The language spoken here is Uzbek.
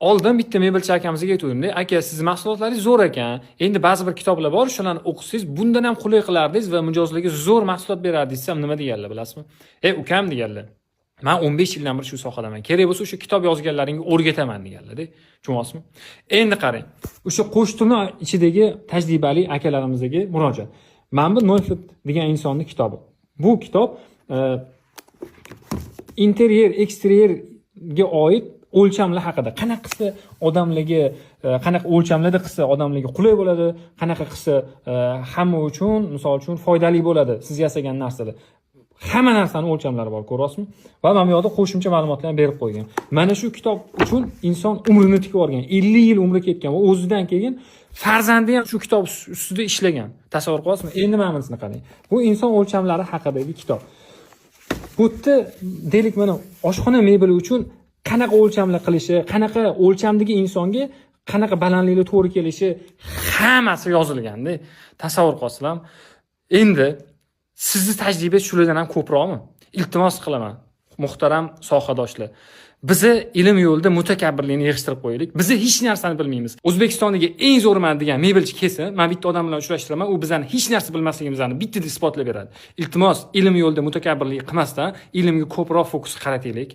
Oldin bitta mebelchi akamizga aytuvdimda: "Aka, sizni mahsulotlaringiz zo'r ekan, endi ba'zi bir kitoblar bor, shularni o'qisangiz, bundan ham qulay qilardingiz va mijozlarga zo'r mahsulot berardingiz", desam, nima deganlar, bilasizmi? "E, ukam", deganlar, "man 15 yildan beri shu sohadaman, kerak bo'lsa, o'sha kitob yozganlaringga o'rgataman", deganlarda. Tushunyapsizmi? Endi qarang, o'sha qo'shtirnoq ichidagi tajribali akalarimizga murojaat. Mana bu Noyfeld degan insonni kitobi. Bu kitob interyer, eksteryerga oid o'lchamlar haqida, qanaqa qilsa odamlarga, qanaqa o'lchamlarda qilsa, odamlarga qulay bo'ladi, qanaqa qilsa, hamma uchun, misol uchun, foydali bo'ladi siz yasagan narsalar. Hamma narsani o'lchamlari bor, ko'ryapsizmi? Va mana bu yoqda qo'shimcha ma'lumotlarni berib qo'ygan. Mana shu kitob uchun inson umrini tikib yuborgan, 50 yil umri ketgan va o'zidan keyin farzandi ham shu kitob ustida ishlagan, tasavvur qilyapsizmi? Endi mana bunisini qarang, bu inson o'lchamlari haqidagi kitob. Bu yerda, deylik, mana oshxona mebeli uchun qanaqa o'lchamlar qilishi, qanaqa o'lchamdagi insonga qanaqa balandlikda to'g'ri kelishi, hammasi yozilganda, tasavvur qilyapsizlarmi? Endi sizni tajribangiz shulardan ham ko'proqmi? Iltimos qilaman, muhtaram sohadoshlar, biza ilm yo'lida mutakabbirlikni yig'ishtirib qo'yaylik. Biza hech narsani bilmaymiz. O'zbekistondagi eng zo'rman degan mebelchi kelsin, man bitta odam bilan uchrashtiraman, u bizani hech narsa bilmasligimizni bittada isbotlab beradi. Iltimos, ilm yo'lida mutakabbirlik qilmasdan, ilmga ko'proq fokus qarataylik.